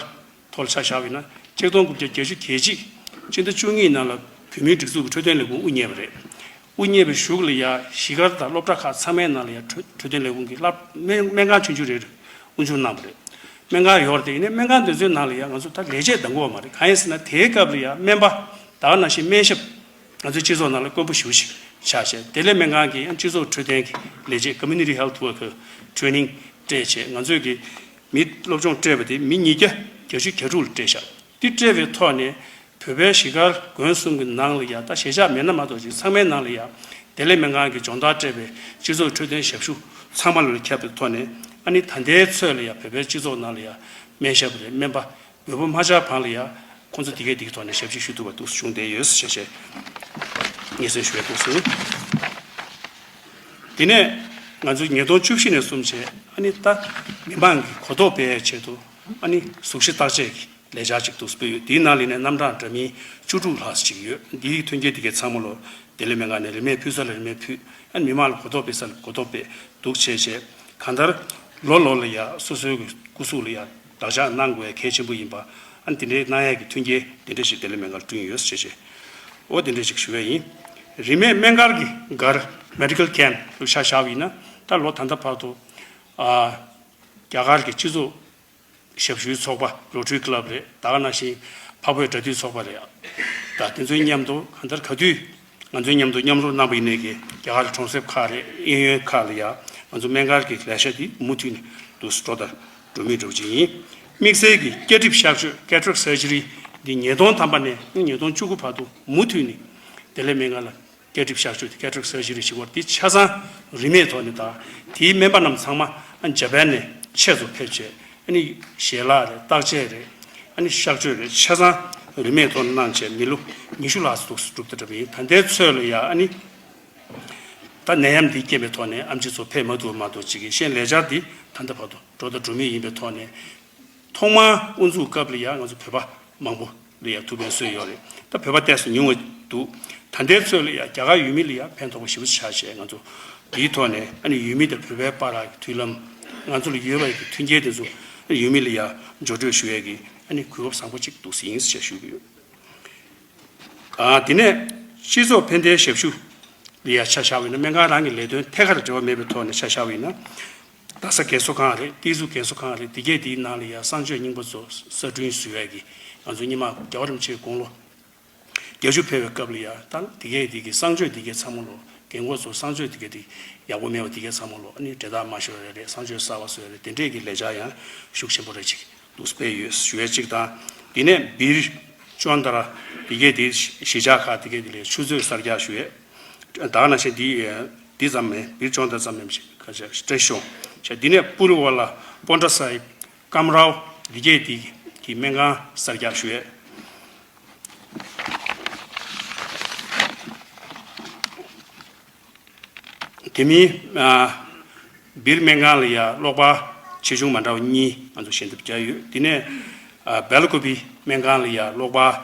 ཐོག་ལ་ཆ་བཞག་པ་ཡིན་ན་ཆིག་སྟོང་དགུ་བརྒྱ་བརྒྱད་ཅུ་གྱ་གཅིག་སྤྱི་ཟླ་བཅུ་གཉིས་ནང་ལ་བོད་མིའི་སྒྲིག་འཛུགས་ཀྱི་འཕྲོད་བསྟེན་ལས་ཁུངས་དབུ་བརྙེས་པ་རེད། དབུ་བརྙེས་པའི་གཞུག་ལ་ཡ་གཞིས་སྒར་དང་སློབ་གྲྭ་ཁག་ཚང་མའི་ནང་ལ་ཡ་འཕྲོད་འཕྲོད་བསྟེན་ལས་ཁུངས་ཀྱི་སློབ་སྨན་སྨན་ཁང་ཆུང་ཆུང་རེ་རེ་དབུ་འཛུགས་གནང་བ་རེད། སྨན་ཁང་ཡོད་རེད། དེ་ཡིན་ནའི་སྨན་ཁང་དེ་ཚོའི་ནང་ལ་ཡ་ང་ཚོ་ད་ལས་བྱེད་འདང་གི་ཡོད་མ་རེད། གང་ཡིན་ཟེར་ན་དེའི་སྐབས་ལ་ཡ་སྨན་པ་ད་ག་ནང་བཞིན་སྨན་ཞབས་ང་ཚོའི་སྤྱི་ཚོགས་ནང་ལ་དཀོན་པོ་ཞེ་པོ་ཞིག་ཆགས་བྱས། བདེ་ལེགས་སྨན་ཁང་གིས་ཡང་སྤྱི་ཚོགས་འཕྲོད་བསྟེན་གྱི་ལས་བྱེད་Community Health Worker Training སྤྲད་བྱས་ང་ཚོས་ཀྱི་མི་སློབ་སྦྱོང་སྤྲད་པ་དེ་མི་ཉིས་བརྒྱ་བརྒྱད་ཅུ་གྱ་དྲུག་ལ་སྤྲད་བཞག་འདི་སྤྲད་པའི་ཐོག་ནས་བོད་པའི་གཞིས་སྒར་དགོན་གསུམ་གྱི་ནང་ལ་ཡ་ད་གཞིས་ཆགས་མེད་ན་མ་གཏོགས་ཅིག་ཚང་མའི་ནང་ལ་ཡ་བདེ་ལེགས་སྨན་ཁང་གི་སྦྱོང་བརྡར་སྤྲད་པའི་སྤྱི་ཚོགས་འཕྲོད་བསྟེན་ཞབས་ཞུ་ཚང་མ་ལ་ཁྱབ་པའི་ཐོག་ནས། ཨ་ནི་ད་ལྟའི་ཚོད་ལ་ཡ་བོད་པའི་སྤྱི་ཚོགས་ནང་ལ་ཡ་སྨན་ཞབས་རེད། སྨན་པ་འབོལ་པོ་མ་ཆགས་བར་ལ་ཡ་ཁོང་ཚོ་དེ་གས་དེ་གི་ཐོག་ནས་ཞབས་ཕྱི་ཞུ་ཐུབ་པ་འདུག་བྱུང་བསྡད་ཡོད་ཟེར་བྱས་བྱས་སྙན་སེང་ཞུ་ཡས་འདུག་ཟེར། དེ་ནས་ང་ཚོ་ཉིས་སྟོང་བཅུ་བཞི་ནས་བཟུང་བྱས་ཨ་ནི་ད་མི་མང་གི་གོ་རྟོགས་སྤེལ་ཡས་ཆེད་དུ་ཨ་ནི་གཟུགས་གཞི་བརྟག་དཔྱད་ཀྱི་ལས་འཆར་ཅིག་འདུག་སྤེལ་ཡོད། དེའི་ནང་ལ་ནས་རྣམ་གྲངས་འདྲ་མིན་བཅུ་དྲུག་ལྷག་ཅིག་ཡོད། འདིའི་མཐུན་རྐྱེན་དེ་གའི་ཚང་མ་ལོ་བདེ་ལེགས་སྨན་ཁང་ནས་རིན་མེད་ཕུལ་ས་ལ་རིན་མེད་ཕུལ། ཨ་ནི་མི་མང་ལ་གོ་རྟོགས་སྤེལ་ས་ལ་གོ་རྟོགས་སྤེལ་འདུག་བྱས་བྱས་གང་ལྟར་ལོ་ལོ་ལ་ཡ་སོ་སོའི་གི་སྐུ་གཟུགས་ལ་ཡ་བདག་འཇགས་གནང་དགོས་ཡ་གལ་ཆེན་པོ་ཡིན་པ། ཨ་ནི་དེ་འདྲའི་གནང་ཡ་གི་མཐུན་རྐྱེན་དེ་འདྲ་ཞིག་བདེ་ལེགས་སྨན་ཁང་ལ་བསྐྲུན་ཡོད་ཟེར་བྱས་བྱས་འོ་དེ་འདྲ་ཞིག་ཞུ་ཡ་ཡིན། རིན་མེད་སྨན་སྒར་གྱི་སྒར་Medical Camp ལ་ཆ་བཞག་པ་ཡིན་ན་ད་ལོ་ད་ལྟ་བར་དུ་ཨ་རྒྱ་གར་གྱི་སྤྱི་ཚོགས་ཞབས་ཞུའི་ཚོགས་པ་Rotary Club རེད། ད་ག་ནང་བཞིན་འཕགས་བོད་དགྲ་འདུལ་ཚོགས་པ་རེད། ད་དེ་ཚོའི་མཉམ་དུ་གང་ལྟར་ག་དུས་ང་ཚོའི་མཉམ་དུ་མཉམ་རུབ་གནང་པ་ཡིན་ནའི་གི་རྒྱ་གར་གྱི་གྲོང་གསེབ་ཁག་རེད། གཡས་གཡོན་ཁག་ལ་ཡ་ང་ཚོ་སྨན་སྒར་གྱི་ལས་ཤག་འདི་མུ་མཐུད་ནས་འདུག་སེ་འགྲོ་དང་འགྲོ་མུས་འདྲ་བོ་ཅིག་ཡིན། དམིགས་བསལ་གྱི་སྐྱ་གྲིབ་གཤག་བཅོས་Cataract Surgery འདི་ཉིས་སྟོང་ཐམ་པ་ནས་ཉིས་སྟོང་བཅུ་དགུ་བར་དུ་མུ་མཐུད་ནས་བདེ་ལེགས་སྨན་ཁང་ལ་སྐྱ་གྲིབ་གཤག་བཅོས་དེ་Cataract Surgery ཞེས་པ་འདི་ཆ་ཚང་རིན་མེད་ཐོག་ནས་དང་དེའི་སྨན་པ་རྣམས་ཚང་མ་ཨ་ཇ་པན་ནས་ཆེད་དུ་ཕེབས་བྱས་ཨ་ནི་ཞལ་ལག་རེད། བརྟག་དཔྱད་རེད། ཨ་ནི་གཤག་བཅོས་རེད། ཆ་ཚང་རིན་མེད་ཐོག་ནས་གནང་བྱས་མི་ལོ་ཉི་ཤུ་ལྷག་ཙམ་འདུག་སྒྲུབ་བསྡད་པ་ཡིན། ད་ལྟའི་ཚོད་ལ་ཡ་ཨ་ནི་ད་ནད་ཡམས་འདི་རྐྱེན་པའི་ཐོག་ནས་ཨེམ་ཆི་ཚོ་ཕེབས་མ་ཐུབ་མ་གཏོགས་ཅིག་གི་གཞན་ལས་འཆར་འདི་ད་ལྟ་བར་དུ་འགྲོ་དང་འགྲོ་མུས་ཡིན་པའི་ཐོག་ནས། ཐོག་མར་དབུ་འཛུགས་སྐབས་ལ་ཡང་ང་ཚོ་བོད་པ་མང་པོ་ལ་ཡང་ཐུགས་ཕན་གསོས་ཡོད་རེད། ད་བོད་པ་ཏོག་ཙམ་ཉུང་བ་འདུག་ད་ལྟའི་ཚོད་ལ་ཡང་རྒྱ་གར་ཡུལ་མི་ལ་ཡང་ཕན་ཐོགས་པ་ཞེ་པོ་ཆགས་བྱས། ང་ཚོ་དེའི་ཐོག་ནས་ཨ་ནི་ཡུལ་མི་དང་བོད་པའི་བར་གྱི་མཐུན་ལམ། ང་ཚོ་ལ་ཡོད་པའི་གི་མཐུན་རྐྱེན་དེ་ཚོ་ཨ་ནི་ཡུལ་མི་ལ་ཡང་འབྱོར་སྤྲོད་ཞུ་ཡས་ཀྱི་ཨ་ནི་གོ་སྐབས་བཟང་པོ་ཅིག་འདུག་ཟིན་ཞེས་ཞུ་གི་ཡོད། ཨ་དེ་ནས་སྤྱི་ཚོགས་ཕན་བདེའི་ཞབས་ཞུ་ལ་ཡང་ཆ་བཞག་པ་ཡིན་ན། སྨན་ཁང་རང་གི་ལས་དོན་ཐད་ཀར་འབྲེལ་བ་མེད་པའི་ཐོག་ནས་ཆ་བཞག་པ་ཡིན་ན། རྡ་ས་རྒས་གསོ་ཁང་རེད། ཏི་ཛུ་རྒས་གསོ་ཁང་རེད། དེ་གས་དེའི་ནང་ལ་ཡང་གསང་སྤྱོད་རྙིང་པ་ཚོ་གསར་སྐྲུན་བཟོ་ཡས་ཀྱི་ང་ཚོ་སྔོན་མ་རྒྱལ་བ་རིན་པོ་ཆེའི་དགུང་ལོ་བརྒྱད་ཅུ་ཕེབས་པའི་སྐབས་ལ་ཡང་ད་དེ་གས་དེ་གི་གསང་སྤྱོད་དེ་གས་ཚང་མ་ལོ་རྒན་གོག་ཚོ་གསང་སྤྱོད་དེ་གས་དེ་ཡག་པོ་མེད་པ་དེ་གས་ཚང་མ་ལོ་ཨ་ནི་འབྲེལ་ཐག་མ་ཤོར་ཡས་རེད། གསང་སྤྱོད་གསར་པ་བཟོ་ཡས་རེད། དེ་འདྲས་ཀྱི་ལས་འཆར་ཡང་ཤུགས་ཆེན་པོ་རེ་ཅིག་འདུག་སྤེལ་ཡོད་ཞུ་ཡས་གཅིག་དང་། དེ་ནས་སྦིར་ཅོན་དར་དེ་གས་དེ་གཞིས་ཆགས་ཁག་དེ་གས་དེ་ལ་ཆུ་མཛོད་གསར་རྒྱག་ཞུ་ཡས། ད་ག་ནང་བཞིན་འདི་འདི་ཙམ་མིན། སྦིར་ཅོན་དར་ཙམ་མིན་ཞིག་ཁ་ཤས་བཀྲ་ཤིས་ལྗོངས་བྱས། འདི་ནས་པུ་རི་ཝ་ལ་པོན་ཏྲ་སའིབ་ཀམ་རའོ་འདི་གས་དེ་གི་སྨན་ཁང་གསར་རྒྱག་ཞུ་ཡས། དེ་མིན་ཨ་སྦིར་སྨན་ཁང་ལ་ཡ་གློག་པར་ཆེ་ཆུང་མ་འདྲ་བ་གཉིས་ང་ཚོ་ཞལ་འདེབས་བརྒྱབ་ཡོད། དེ་ནས་ ཨ་སྦེ་ལ་ཀུ་པི་སྨན་ཁང་ལ་ཡ་གློག་པར་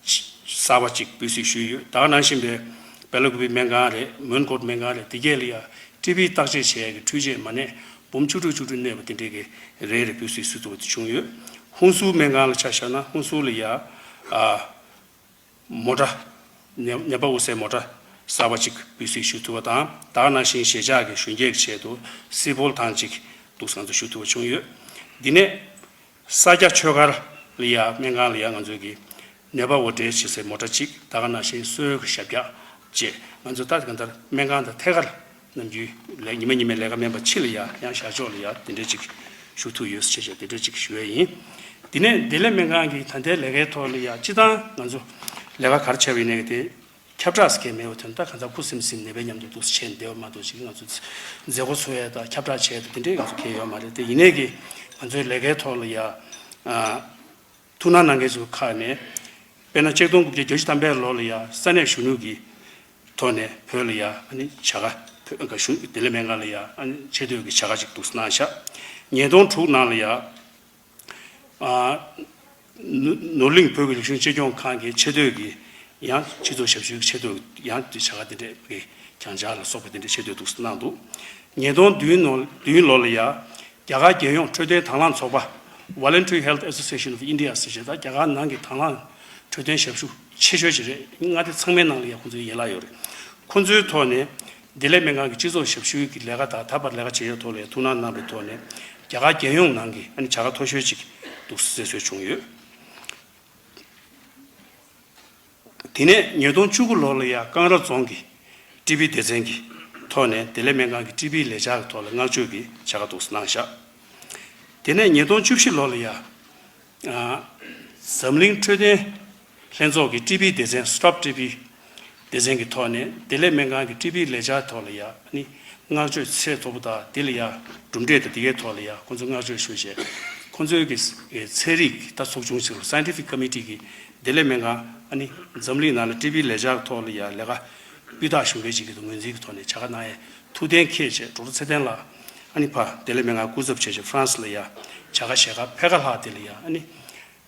གསར་པ་ཅིག་སྤོས་སྲིད་ཞུས་ཡོད། ད་ག་ནང་བཞིན་པའི་སྦེ་ལ་ཀུ་པི་སྨན་ཁང་རེད། མོན་གྷོ་སྨན་ཁང་རེད། དེ་གས་ལ་ཡ་ཊི་བི་བརྟག་དཔྱད་བྱེད་ཡ་གི་འཕྲུལ་ཆས་མ་གནས་འབུམ་བཅུ་དྲུག་བཅུ་དྲུག་གནས་པ་དེ་འདྲས་ཀྱི་རེ་རེ་སྤོས་སྲིད་ཞུ་ཐུབ་པ་དེ་བྱུང་ཡོད། ཧུན་སུར་སྨན་ཁང་ལ་ཆ་བཞག་ན་ཧུན་སུར་ལ་ཡ་ཨ་མོ་ཊ་ནད་ནད་པ་དབུགས་སའི་མོ་ཊ་གསར་པ་གཅིག་སྤོས་སྲིད་ཞུ་ཐུབ་པ་དང་། ད་ག་ནང་བཞིན་གཞིས་ཆགས་ཀྱི་གཞོན་སྐྱེས་ཀྱི་ཆེད་དུ་སི་ཕོལ་ཐང་གཅིག་འདུག་ང་ཚོ་ཞུ་ཐུབ་པ་བྱུང་ཡོད། འདི་ནས་ས་སྐྱ་ཆོས་སྒར་ལ་ཡ་སྨན་ཁང་ལ་ཡ་ང་ཚོས་ཀྱི་ནད་པ་འོར་འདྲེན་བྱེད་སའི་མོ་ཊ་གཅིག་ད་ག་ནང་བཞིན་གསོལ་གྱི་ཞབས་བཀྱག་བཅས་ང་ཚོ་ད་གང་ལྟར་སྨན་ཁང་དང་ཐད་ཀར་ནམ་རྒྱུན་ལས་ཉི་མ་ཉི་མའི་ལས་ཀ་མིན་པ་ཕྱི་ལ་ཡ་ཡང་ཤར་ཕྱོགས་ལ་ཡ་དེ་འདྲས་ཅིག་ཞུ་ཐུབ་ཡོད་ཟེར་བྱས་དེ་འདྲས་ཅིག་ཞུ་ཡས་ཡིན། དེ་ནས་བདེ་ལེགས་སྨན་ཁང་གི་ད་ལྟའི་ལས་ཀའི་ཐོག་ལ་ཡ་སྤྱི་བཏང་ང་ཚོ་ལས་ཀ་ག་རེ་བྱས་པ་ཡིན་ནའི་དེ་ཁྱབ་བསྒྲགས་ཟེར་མཁན་མེད་པ་དོན་དག་གང་ཚ་ཁུ་སིམ་སིམ་ནད་པའི་མཉམ་དུ་འདུག་སེ་བྱས་བསྡད་པ་མ་གཏོགས་ཅིག་ང་ཚོ་མཛད་སྒོ་འཚོགས་ཡས་དང་ཁྱབ་བསྒྲགས་བྱས་དང་དེ་འདྲས་ང་ཚོ་གལ་ཡོད་མ་རེད་དེ། ཡིན་ནའི་གི་ང་ཚོའི་ལས་ཀའི་ཐོག་ལ་ཡ་ཨ། ཐུགས་སྣང་གནང་མཁན་ཚོའི་ཁག་ནས། དཔེར་ན་ཆིག་སྟོང་དགུ་བརྒྱ་བརྒྱད་ཅུ་ཐམ་པའི་ལོ་ལ་ཡ་ས་གནས་གཞོན་ནུ་གི་ཐོག་ནས་བོད་ལ་ཡ་ཨ་ནི་བྱ་དགའ་བོད་གཞུང་བདེ་ལེགས་སྨན་ཁང་ལ་ཡ་ཨ་ནི་ཆེ་བསྟོད་ཀྱི་བྱ་དགའ་ཅིག་འདུག་གནང་ཤག་ཉིས་སྟོང་དྲུག་ནང་ལ་ཡ་ཨ་ནུ་ནོར་གླིང་བོད་ཀྱི་རིག་གཞུང་གཅེས་སྐྱོང་ཁང་གི་ཆེ་བསྟོད་ཀྱི་ཡང་སྤྱི་ཚོགས་ཞབས་ཞུའི་ཆེ་བསྟོད་ཡང་དེ་བྱ་དགའ་དེ་འདྲས་ཀྱི་གྱང་ཆག་ལ་སོགས་པ་དེ་འདྲས་ཆེ་བསྟོད་འདུག་གནང་འདུག་ཉིས་སྟོང་བདུན་ནོ་བདུན་ལོ་ལ་ཡ། རྒྱ་གར་རྒྱལ་ཡོངས་འཕྲོད་བསྟེན་དང་བླངས་ཚོགས་པ། Voluntary Health Association of India ཟེར་བྱས་ད་རྒྱ་གར་ནང་གི་དང་བླངས་འཕྲོད་བསྟེན་ཞབས་ཞུ་ཆེ་ཤོས་ཅིག་རེད། མངའ་སྡེ་ཚང་མའི་ནང་ལ་ཡ་ཁོང་ཚོའི་ཡན་ལག་ཡོད་རེད། ཁོང་ཚོའི་ཐོག་ནས་བདེ་ལེགས་སྨན་ཁང་གི་སྤྱི་ཚོགས་ཞབས་ཞུའི་གི་ལས་ཀ་དང་ད་བར་ལས་ཀ་བྱེད་ཡག་ཐོག་ལ་ཡ་ཐུགས་སྣང་གནང་བའི་ཐོག་ནས་རྒྱ་གར་རྒྱལ་ཡོངས་ནང་གི་ཨ་ནི་བྱ་དགའ་མཐོ་ཤོས་ཅིག་འདུག་སེ་གསོལ་བྱུང་ཡོད། དེ་ནས་ཉིས་སྟོང་བཅུ་དགུ་ལོ་ལ་ཡ་ཀང་ར་རྫོང་གི་ཀྲི་པི་སྡེ་ཚན་གྱི་ཐོག་ནས་བདེ་ལེགས་སྨན་ཁང་གི་ཀྲི་པི་ལས་འཆར་གྱི་ཐོག་ལ་བསྔགས་བརྗོད་ཀྱི་བྱ་དགའ་འདུག་སེ་གནང་བཞག་དེ་ནས་ཉིས་སྟོང་བཅུ་བཞི་ལོ་ལ་ཡ་ཨ་འཛམ་གླིང་འཕྲོད་བསྟེན་ལྷན་ཚོགས་ཀྱི་ཀྲི་པི་སྡེ་ཚན་Stop ཀྲི་པི་སྡེ་ཚན་གྱི་ཐོག་ནས་བདེ་ལེགས་སྨན་ཁང་གི་ཀྲི་པི་ལས་འཆར་ཐོག་ལ་ཡ་ཨ་ནི་བསྔགས་བརྗོད་ཚད་མཐོ་པོ་དང་དེ་ལ་ཡ་གྲུབ་འབྲས་དང་དེ་གའི་ཐོག་ལ་ཡ་ཁོང་ཚོ་བསྔགས་བརྗོད་ཞུ་བྱས། ཁོང་ཚོའི་གི་ཚན་རིག་ད་ཚོགས་ཆུང་ཟེར་བ་Scientific Committee གི་བདེ་ལེགས་སྨན་ཁང་ཨ་ནི་འཛམ་གླིང་ནང་ལ་ཀྲི་པི་ལས་འཆར་ཐོག་ལ་ཡ་ལས་ཀ་སྤུས་དག་ཞུ་མཁན་ཅིག་གི་ངོས་འཛིན་གྱི་ཐོག་ནས་བྱ་དགའ་གནང་ཡས་ཐུགས་གཏན་འཁེལ་བྱས། ཌོག་ཊར་ཚེ་བརྟན་ལགས་ཨ་ནི་ཕ་བདེ་ལེགས་སྨན་ཁང་སྐུ་ཚབ་བྱས་བྱས་ཧྥ་རན་སི་ལ་ཡ་བྱ་དགའ་ཞལ་དཀར་ཕལ་ཁ་ལྷག་དེ་ལ་ཡ་ཨ་ནི་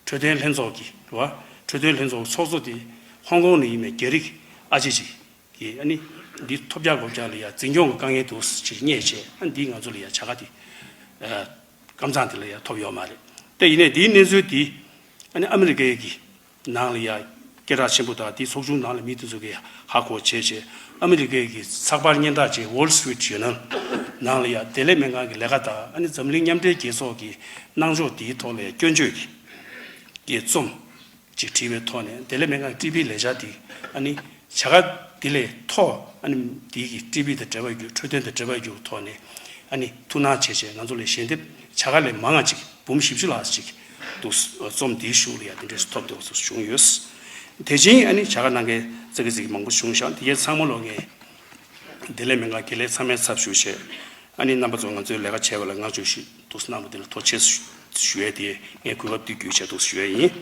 འཕྲོད་བསྟེན་ལྷན་ཚོགས་ཀྱི་རེད་བ། འཕྲོད་བསྟེན་ལྷན་ཚོགས་ཚོགས་གཙོ་དེ་ཧོང་ཀོང་ནས་ཡིན་པའི་རྒྱ་རིགས་ཨ་ཅེ་ཅིག་གིས་ཨ་ནི་འདི་ཐོབ་རྒྱག་དགོས་རྒྱག་ལ་ཡ་འཛིན་སྐྱོང་གི་དཀའ་ངལ་འདུག་ཅེས་བརྙེད་བྱས་ཨ་ནི་འདི་ང་ཚོ་ལ་ཡ་བྱ་དགའ་དེ་ཨ་ཀམ་ཚང་དེ་ལ་ཡ་ཐོབ་ཡོད་མ་རེད། དེ་ཡིན་ནའི་འདིའི་གནས་ཚུལ་འདི་ཨ་ནི་ཨ་མི་རི་ཀའི་གི་ནང་ལ་ཡ་སྐད་གྲགས་ཆེན་པོ་དང་དེའི་ཚོགས་ཆུང་ནང་ལ་མི་དེ་ཚོ་གིས་ཧ་གོ་བྱས་བྱས་ཨ་མི་རི་ཀའི་གི་ཚགས་པར་སྙན་གྲགས་ཅན་Wall Street Journal ནང་ལ་ཡ་བདེ་ལེགས་སྨན་ཁང་གི་ལས་ཀ་དང་ཨ་ནི་འཛམ་གླིང་མཉམ་འབྲེལ་རྒྱལ་ཚོགས་ཀྱི་གནང་ཕྱོགས་དེའི་ཐོག་ལ་ཡ་སྐྱོན་བརྗོད་ཀྱི་གི་རྩོམ་ཅིག་བྲིས་པའི་ཐོག་ནས་བདེ་ལེགས་སྨན་ཁང་ཀྲི་པི་ལས་འཆར་དེ་ཨ་ནི་བྱ་དགའ་དེ་ལས་མཐོ་ཨ་ནི་དེའི་གི་ཀྲི་པི་དང་འབྲེལ་བ་ཡོད་འཕྲོད་བསྟེན་དང་འབྲེལ་བ་ཡོད་ཐོག་ནས་ཨ་ནི་ཐུགས་སྣང་བྱས་བྱས་ང་ཚོ་ལ་ཞལ་འདེབས་བྱ་དགའ་ལས་མང་བ་ཅིག་འབུམ་བཞི་བཅུ་ལྷག་ཅིག་འདུག་རྩོམ་འདིའི་གཞུག་ལ་ཡང་དེ་འདྲས་སུ་ཐོབ་འདུག་སུ་བྱུང་ཡོད། དེ་བཞིན་ཨ་ནི་བྱ་དགའ་གནང་མཁན་ཙི་གེ་ཙི་གེ་མང་པོ་བྱུང་ཤག་དེ་གའི་ཚང་མ་ལོ་ངས་བདེ་ལེགས་སྨན་ཁང་དགེ་ལས་ཚང་མའི་ཚབ་ཞུ་བྱས་ཨ་ནི་རྣམ་པ་ཚོ་ང་ཚོའི་ལས་ཀ་བྱས་པ་ལ་བསྔགས་བརྗོད་ཞུ་འདུག་གནང་བ་དེ་ལ་ཐུགས་རྗེ་ཆེ་ཞུ་ཡས་དེ་ངས་གོ་སྐབས་འདི་བརྒྱུད་བྱས་འདུག་ཞུ་ཡས་ཡིན།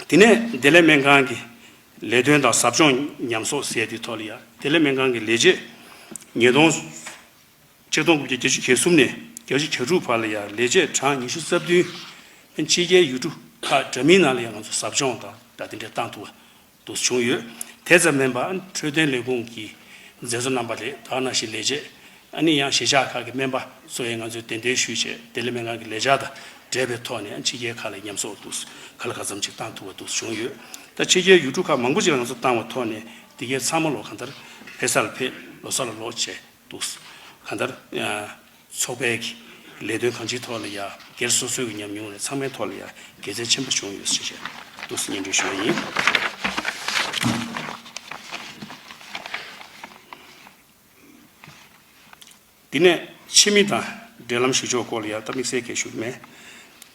དེ་ནས་བདེ་ལེགས་སྨན་ཁང་གི་ལས་དོན་དང་ཟབ་སྦྱོང་ཉམས་གསོག་ཟེར་དེའི་ཐོག་ལ་ཡ་བདེ་ལེགས་སྨན་ཁང་གི་ལས་བྱེད་ཉིས་སྟོང་ཆིག་སྟོང་དགུ་བརྒྱ་བརྒྱད་ཅུ་གྱ་གསུམ་ནས་བརྒྱད་ཅུ་གྱ་དྲུག་བར་ལ་ཡ་ལས་བྱེད་གྲངས་ཉི་ཤུ་རྩ་བདུན་ཕྱི་རྒྱལ་ཡུལ་གྲུ་ཁག་འདྲ་མིན་ནང་ལ་ཡ་ང་ཚོ་ཟབ་སྦྱོང་དང་ད་དེ་འདྲ་བཏང་ཐུབ་པ་འདུག་བྱུང་ཡོད། དེ་ཙམ་མིན་པ་འཕྲོད་བསྟེན་ལས་ཁུངས་ཀྱི་མཛད་གཙོ་རྣམ་པ་རེད། ད་ག་ནང་བཞིན་ལས་བྱེད་ཨ་ནི་ཡང་གཞིས་ཆགས་ཁག་གི་སྨན་པ་ཚོ་ཡང་ང་ཚོས་གདན་འདྲེན་ཞུས་བྱས་བདེ་ལེགས་སྨན་ཁང་གི་ལས་འཆར་དང་འབྲེལ་བའི་ཐོག་ནས་ཕྱི་རྒྱལ་ཁག་ལ་ཉམས་གསོག་འདུག་ག་ལ་ག་ཙམ་ཅིག་བཏང་ཐུབ་པ་འདུག་བྱུང་ཡོད། ད་ཕྱི་རྒྱལ་ཡུལ་གྲུ་ཁག་མང་པོ་ཅིག་ལ་ང་ཚོ་བཏང་བའི་ཐོག་ནས་འདི་གའི་ཚང་མ་ལོ་གང་ལྟར་ཕེབས་ས་ལ་ཕེབས་ལོ་གསར་ལ་ལོག་བྱས་འདུག་གང་ལྟར་ཚོགས་པའི་གི་ལས་དོན་གང་ཅིའི་ཐོག་ལ་ཡ་སྒེར་སོ་སོའི་གི་ཉམས་མྱོང་ལས་ཚང་མའི་ཐོག་ལ་ཡ་དགེ་མཚན་ཆེན་པོ་བྱུང་ཡོད་ཟེར་བྱས་འདུག་སྙན་སྒྲོན་ཞུ་བ་ཡིན། དེ་ནས་ཕྱི་མི་དང་འབྲེལ་ལམ་ཞུ་ཕྱོགས་སྐོར་ལ་ཡ་ད་དམིགས་བསལ་གལ་ཞུ་གི་མེད།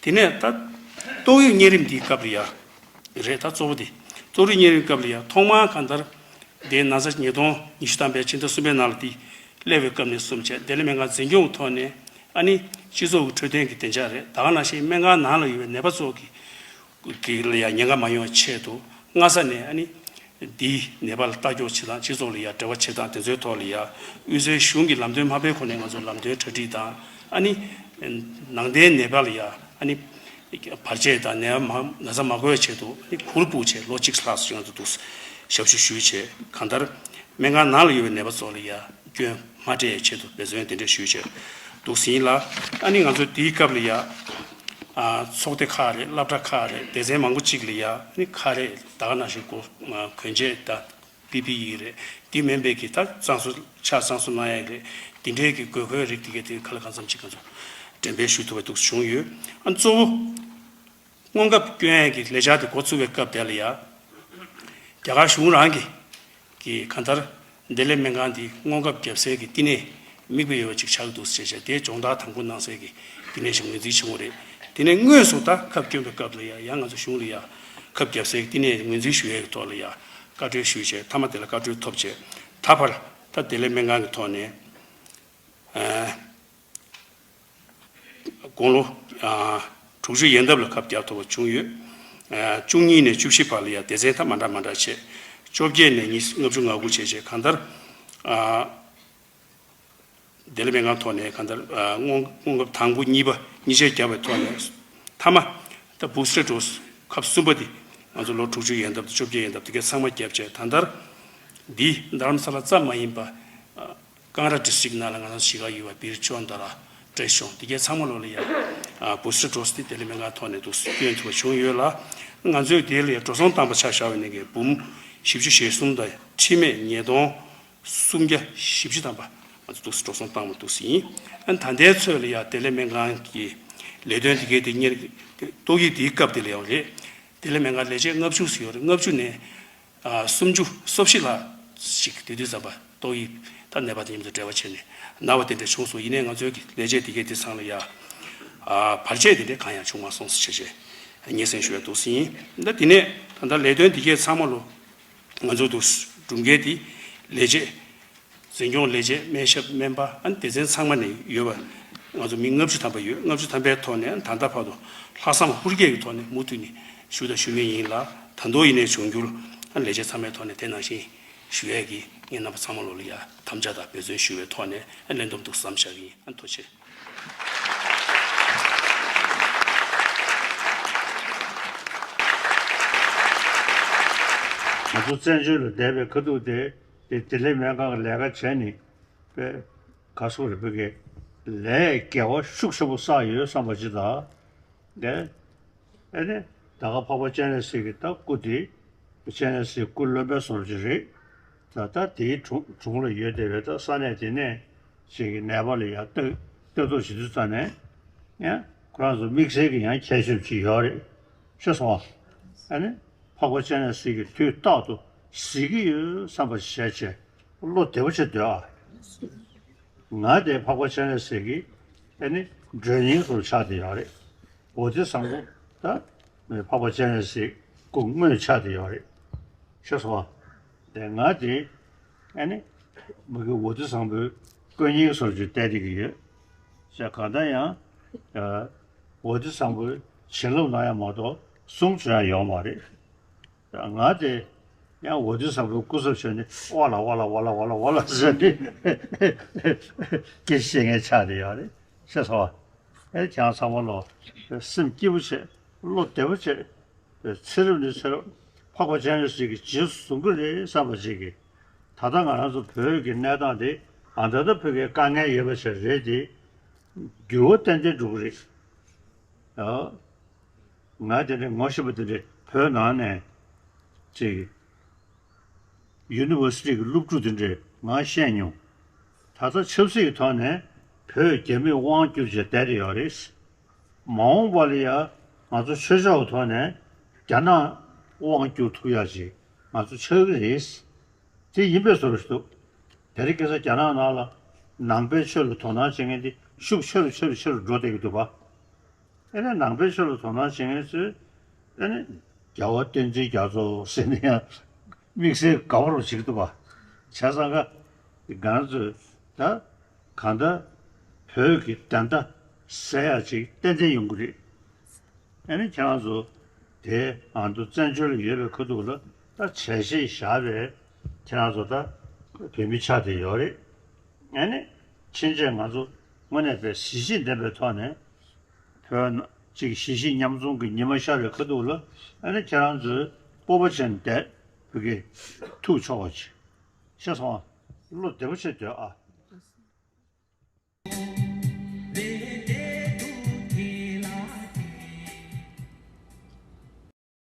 དེ་ནས་ད་ཏོག་དབྱིབས་གཉན་རིམས་འདིའི་སྐབས་ལ་ཡ་རེད། ད་གཙོ་བོ་དེ་ཏོག་དབྱིབས་གཉན་རིམས་སྐབས་ལ་ཡ་ཐོག་མར་གང་ལྟར་དེའི་ན་ཚ་ཉིས་སྟོང་ཉི་ཤུ་ཐམ་པའི་ཕྱི་ཟླ་གསུམ་པའི་ནང་ལ་དེ་སླེབས་པའི་སྐབས་ནས་བཟུང་བྱས་བདེ་ལེགས་སྨན་ཁང་འཛིན་སྐྱོང་གི་ཐོག་ནས་ཨ་ནི་སྤྱི་ཚོགས་ཀྱི་འཕྲོད་བསྟེན་གྱི་བདེ་འཇགས་རེད། ད་ག་ནང་བཞིན་སྨན་ཁང་ནང་ལ་ཡོད་པའི་ནད་པ་ཚོ་གི་གི་ལ་ཡང་ཉེན་ཁ་མ་ཡོང་བའི་ཆེད་དུ་སྔ་ས་ནས་ཨ་ནི་འདིའི་ནད་པ་ལ་ལྟ་སྐྱོང་བྱེད་སྟངས་སྤྱི་ཚོགས་ལ་ཡང་འབྲེལ་བ་བྱེད་སྟངས་དེ་ཚོའི་ཐོག་ལ་ཡང་དབུས་སའི་གཞུང་གི་ལམ་སྟོན་མ་ཕེབས་གོང་ནས་ང་ཚོ་ལམ་སྟོན་གྲ་སྒྲིག་དང་ཨ་ནི་ ནང་བསྟན་ནད་པ་ལ་ཡ་ཨ་ནི་བར་ཆད་དང་ནད་མ་ན་ཚ་མ་འགོས་ཆེད་དུ་ཨ་ནི་གུར་ཕུབ་བྱས་ལོ་གཅིག་ལྷག་ཙམ་ང་ཚོ་འདུག་ཞབས་ཞུ་ཞུས་བྱས། གང་ལྟར་སྨན་ཁང་ནང་ལ་ཡོད་པའི་ནད་པ་ཚོ་ལ་ཡ་སྐྱོན་མ་སྤྲད་ཆེད་དུ་འབད་བརྩོན་དེ་འདྲ་ཞུས་བྱས་འདུག་ཟིན་ལ། ཨ་ནི་ང་ཚོ་དེའི་སྐབས་ལ་ཡ་ཨ་ཚོགས་སྡེ་ཁག་རེད། སློབ་གྲྭ་ཁག་རེད། སྡེ་ཚན་མང་པོ་གཅིག་ལ་ཡ་ཨ་ནི་ཁག་རེད། ད་ག་ནང་བཞིན་གོ་གོན་ཆས་དང་པི་པི་ཨི་རེད། དེ་མིན་པའི་གི་ད་གཙང་བཟོ་ཆ་གཙང་བཟོ་གནང་ཡ་རེད། དེ་འདྲའི་གི་དགོས་མཁོའི་རིགས་དེ་གའི་དེ་ག་ལ་གང་འཚམ་ཅིག་ང་ཚོ་འགྲེམས་སྤེལ་ཞུ་ཐུབ་པ་འདུག་བྱུང་ཡོད། ཨ་གཙོ་བོ་སྔོན་ཁབ་སྐྱོན་ཡ་གི་ལས་འཆར་དེ་འགོ་ཚུགས་པའི་སྐབས་དེ་ལ་ཡ་རྒྱ་གར་གཞུང་རང་གི་གི་གང་ལྟར་འདི་ལས་སྨན་ཁང་འདི་སྔོན་ཁབ་བརྒྱབ་སའི་གི་བསྟི་གནས་དམིགས་པ་ཡོད་པ་ཅིག་ཆགས་འདུག་ཟེར་བྱས་དེ་སྦྱོང་བརྡར་དང་པོ་གནང་སའི་གི་བསྟི་གནས་ཤིག་ངོས་འཛིན་བྱུང་བ་རེད། དེ་ནས་དངོས་སུ་ད་ཁབ་སྐྱོན་པའི་སྐབས་ལ་ཡ་ཡང་ང་ཚོ་གཞུང་ལ་ཡ་ཁབ་བརྒྱབ་སའི་གི་བསྟི་གནས་ངོས་འཛིན་ཞུ་ཡའི་གི་ཐོག་ལ་ཡ་བཀའ་འཁྲོལ་ཞུས་བྱས་མཐའ་མ་དེ་ལ་བཀའ་འཁྲོལ་ཐོབ་བྱས། ད་བར་ད་བདེ་ལེགས་སྨན་ཁང་གི་ཐོག་ནས་ཨ་དགུང་ལོ་ཨ་དྲུག་ཅུ་ཡན་འདབ་ལ་ཁབ་བརྒྱབ་ཐུབ་པ་བྱུང་ཡོད། ཨ་བཅུ་གཉིས་ནས་བཅུ་བཞི་བར་ལ་ཡ་སྡེ་ཚན་ད་མ་འདྲ་མ་འདྲ་བྱས། བཅོ་བརྒྱད་ནས་ཉི་ལྔ་བཅུ་ང་དགུ་བྱས་བྱས། གང་ལྟར་ཨ་བདེ་ལེགས་སྨན་ཁང་ཐོག་ནས་གང་ལྟར་ཨ་སྔོན་སྔོན་ཁབ་དང་པོ་གཉིས་པ་གཉིས་ཆ་བརྒྱབ་པའི་ཐོག་ནས་མཐའ་མ་ད་བུ་སི་ཊར་ཌོ་སི་ཁབ་གསུམ་པ་དེ་ང་ཚོ་ལོ་དྲུག་ཅུ་ཡན་འདབ་དང་བཅོ་བརྒྱད་ཡན་འདབ་དེ་གའི་ཚང་མ་བརྒྱབ་བྱས། ད་ལྟར་འདི་རྡ་རམ་ས་ལ་ཙམ་མ་ཡིན་པ་ཨ་ཀང་ར་ཌི་སི་ཊིག་ནང་ལ་ང་རང་གཞིས་ཀ་ཡོད་པ་བིར་ཅོན་དྷ་ར་ཀྲེ་ཤོང་དེ་གའི་ཚང་མ་ལོ་ལ་ཡ་ཨ་བུ་སི་ཊར་ཌོ་སི་དེ་བདེ་ལེགས་སྨན་ཁང་ཐོག་ནས་འདུག་སྐྱོན་ཐུབ་པ་བྱུང་ཡོད་ལ། ང་ཚོས་དེ་ལ་ཡ་འགྲོ་སོང་བཏང་པ་ཆ་བཞག་པ་ཡིན་ན་འབུམ་བཞི་བཅུ་ཞེ་གསུམ་དང་འཆི་རྨས་ཉིས་སྟོང་སུམ་བརྒྱ་བཞི་བཅུ་ཐམ་པ་ང་ཚོ་འདུག་སེ་འགྲོ་སོང་བཏང་བ་འདུག་སེ་ཡིན། ཨ་ནི་ད་ལྟའི་ཚོད་ལ་ཡ་བདེ་ལེགས་སྨན་ཁང་གི་ལས་དོན་དེ་གའི་དེ་གཉེར་ཏོག་དབྱིབས་དེའི་སྐབས་དེ་ལ་ཡང་རེད། བདེ་ལེགས་སྨན་ཁང་ལས་བྱེད་ལྔ་བཅུ་ཙམ་ཡོད་རེད། ལྔ་བཅུ་ནས་ཨ་སུམ་ཅུ་སོ་བཞི་ལ་ཞིག་དེ་དུས་ཙམ་པ་ཏོག་དབྱིབས་ད་ནད་པ་དེ་མཉམ་དུ་འབྲེལ་བ་བྱས་ནས་ན་བ་དེ་འདྲ་བྱུང་སོང་། ཡིན་ནའི་ང་ཚོའི་གི་ལས་བྱེད་དེ་གའི་དེ་ཚང་ལ་ཡ་ཨ་བར་ཆད་དེ་འདྲ་གང་ཡང་བྱུང་མ་སོང་ཟེར་བྱས་བྱས་སྙན་སེང་ཞུ་ཡ་འདུག་སེ་ཡིན། ད་དེ་ནས་ད་ལྟ་ལས་དོན་དེ་གའི་ཚང་མ་ལོ། ང་ཚོ་འདུག་སྒྲུབ་མཁན་དེ་ལས་བྱེད། འཛིན་སྐྱོང་ལས་བྱེད། སྨན་ཞབས། སྨན་པ། ཨ་ནི་སྡེ་ཚན་ཚང་མ་ནས་ཡོད་པ་ང་ཚོ་མི་ལྔ་བཅུ་ཐམ་པ་ཡོད། ལྔ་བཅུ་ཐམ་པའི་ཐོག་ནས་ཨ་ནི་ད་ལྟ་བར་དུ་ལྷག་བསམ་ཧུར་སྐྱེད་ཀྱི་ཐོག་ནས་མུ་མཐུད་ནས་ཞུ་དང་ཞུ་མུས་ཡིན་ལ། ད་དུང་ཡིན་ནའི་འབྱུང་འགྱུར་ཨ་ནི་ལས་བྱེད་ཚང་མའི་ཐོག་ནས་དེ་ནང་བཞིན་ཞུ་ཡས་ཀྱི་ངས་རྣམ་པ་ཚང་མ་ལོ་ལ་ཡ་དམ་བཅའ་དང་འབད་བརྩོན་ཞུ་བའི་ཐོག་ནས་ཨ་ནི་ལན་འདུམ་འདུག་བསམ་བཞག་གི་ཡིན། ཨ་ནི་ཐུགས་རྗེ་ཆེ། ང་ཚོ་བཙན་བྱོལ་ལ་བསྡད་པའི་ཁ་ཐུག་དེ་དེ་བདེ་ལེགས་སྨན་ཁང་གི་ལས་ཀ་བྱས་ནས་དཔེ་ག་སོགས་རེ་བོད་ཀྱི་ལས་དགེ་བ་ཤུགས་ཆེན་པོ་བསགས་ཡོད་བསམ་པ་ཅིག་དང་། དེ་ཨེ་ནི་ད་ག་འཕགས་པ་སྤྱན་རས་གཟིགས་ཀྱི་ད་སྐུ་དེ་སྤྱན་རས་གཟིགས་སྐུ་ལོན་པའི་བཟོ་འདྲ་ཅིག་རེད། ད་ལྟ་དེའི་དྲུང་དྲུང་ལ་ཡོད་བསྡད་པའི་ད་ས་གནས་དེ་ནས་ཅིག་གི་ནད་པ་ལ་ཡང་ལྟ་ལྟ་རྟོག་བྱེད་དུས་ཙམ་ནས་ཡང་ཁོ་རང་ཚོ་དམིགས་བསལ་གྱི་ཡང་ཁྱད་ཆོས་ཅིག་ཡོད་རེད། ཤེས་སོང་ཨ། ཨ་ནི་འཕགས་པ་སྤྱན་རས་གཟིགས་ཀྱིས་དུས་རྟག་ཏུ་གཟིགས་ཀྱི་ཡོད་བསམ་པ་བྱས་བྱས་བློ་བདེ་པོ་བྱས་སྡོད་ཨ། ང་དེ་འཕགས་པ་སྤྱན་རས་གཟིགས་ཀྱི་ཨ་ནི་མགྲོན་གཉེར་སོགས་ཆགས་བསྡད་ཡོད་རེད། འོ་དེ་བཟང་པོ་ད་འཕགས་པ་སྤྱན་རས་གཟིགས་སྐུ་དངོས་ཆགས་བསྡད་ཡོད་རེད། ཤེས་སོང་ཨ། དེ་ང་དེ་ཨ་ནི་མི་གི་འོ་དེ་བཟང་པོའི་དཀོན་གཉེར་སོགས་ཀྱི་བལྟས་བསྡད་ཀྱི་ཡོད། ཞེས་གང་ལྟར་ཡང་འོ་དེ་བཟང་པོའི་བྱིན་རླབས་གནང་ཡ་མ་གཏོགས་སྲུང་བྱེད་ཡ་ཡོད་མ་རེད། ང་དེ་ཡང་འོ་དེ་བཟང་པོའི་སྐུ་ཚབ་བྱས་ནས་ཝ་ལ་ཝ་ལ་ཝ་ལ་ཝ་ལ་ཝ་ལ་ཟེར་ནས་སྐད་ཆ་བཤད་མཁན་ཆགས་བསྡད་ཡོད་རེད། ཤེས་སོང་ཨ། ཨེ་ཁྱེད་རང་ཚང་མ་ལོ་སེམས་སྐྱིད་པོ་བྱེད། བློ་བདེ་པོ་བྱེད། ཚེ་རབས་ནས་ཚེ་རབས་འཕགས་པ་སྤྱན་རས་གཟིགས་ཀྱིས་རྗེས་སུ་བཟུང་གི་རེད་བསམ་པ་ཅིག་གིས། ད་ལྟ་ང་རང་ཚོ་བོད་ཀྱི་གནས་སྟངས་དེ་ཨ་ད་ལྟ་བོད་ཀྱི་དཀའ་ངལ་ཡོད་པ་ཞིག་རེད་དེ། འགྱུར་བ་ཏན་ཏན་འགྲོ་གི་རེད། ཨ། ང་དེ་འདྲའི་ངོ་ཤེས་པ་དེ་འདྲའི་བོད་ནང་ནས་ཅིག་ཡུ་ནི་ཝར་སི་ཊི་གི་སློབ་ཕྲུག་དེ་འདྲས་ང་ཤེས་མྱོང་། ད་ལྟ་ཆབ་སྲིད་ཀྱི་ཐོག་ནས་བོད་རྒྱ་མིས་དབང་བསྒྱུར་བྱས་བསྡད་དེ་ཡོད་རེད། མ་འོངས་པ་ལ་ཡང་ང་ཚོ་ཆོས་ཕྱོགས་ཀྱི་ཐོག་ནས་རྒྱ་ནག་དབང་བསྒྱུར་ཐུབ་ཡག་ཅིག་ང་ཚོ་ཆགས་ཀྱི་རེད། དེ་ཡིན་པའི་བཟོ་འདྲ་ཞིག་འདུག་དེ་རིང་ཁ་སང་རྒྱ་ནག་ནང་ལ་ནང་པའི་ཆོས་ལ་དོ་སྣང་བྱེད་མཁན་དེ་ཤུགས་ཆེ་རུ་ཆེ་རུ་ཆེ་རུ་འགྲོ་བསྡད་ཀྱི་འདུག་པ། ཨེ་ནས་ནང་པའི་ཆོས་ལ་དོ་སྣང་བྱེད་མཁན་ཚོས་ཨེ་ནས་རྒྱལ་བ་བསྟན་འཛིན་རྒྱ་མཚོ་ཟེར་ནས་ཡང་དམིགས་བསལ་དགའ་པོ་རུ་བྱེད་ཀྱི་འདུག་པ། བྱས་ཙང་ཀ་ང་ཚོས་ད་གང་ལྟར་བོད་ཀྱི་བདེན་མཐའ་གསལ་ཡག་ཅིག་ཏན་ཏན་ཡོང་གི་རེད། ཨ་ནི་ཁྱེད་རང་ཚོ་དེ་ཨ་མདོ་བཙན་བྱོལ་ལ་ཡོད་པའི་ཁ་ཐུག་ལ་ད་བྱས་རྗེས་བཞག་པའི་ཁྱེད་རང་ཚོ་ད་བོད་མི་ཆགས་བསྡད་ཡོད་རེད། ཨ་ནི་ཕྱིན་ཆད་ང་ཚོ་ དངོས་གནས་པའི་གཟི་བརྗིད་ལྡན་པའི་ཐོག་ནས་བོད་ཅིག་གཞིས་བྱེས་མཉམ་འཛོམས་ཀྱི་ཉི་མ་ཤར་བའི་ཁ་ཐུག་ལ་ཨ་ནི་ཁྱེད་རང་ཚོའི་སྤོབས་པ་ཅན་བསྡད་བོད་ཀྱི་ཐུགས་ཕྱོགས་པ་ཅིག་ཤེས་སོང་ཨ། བློ་བདེ་པོ་བྱེད་སྡོད་ཨ།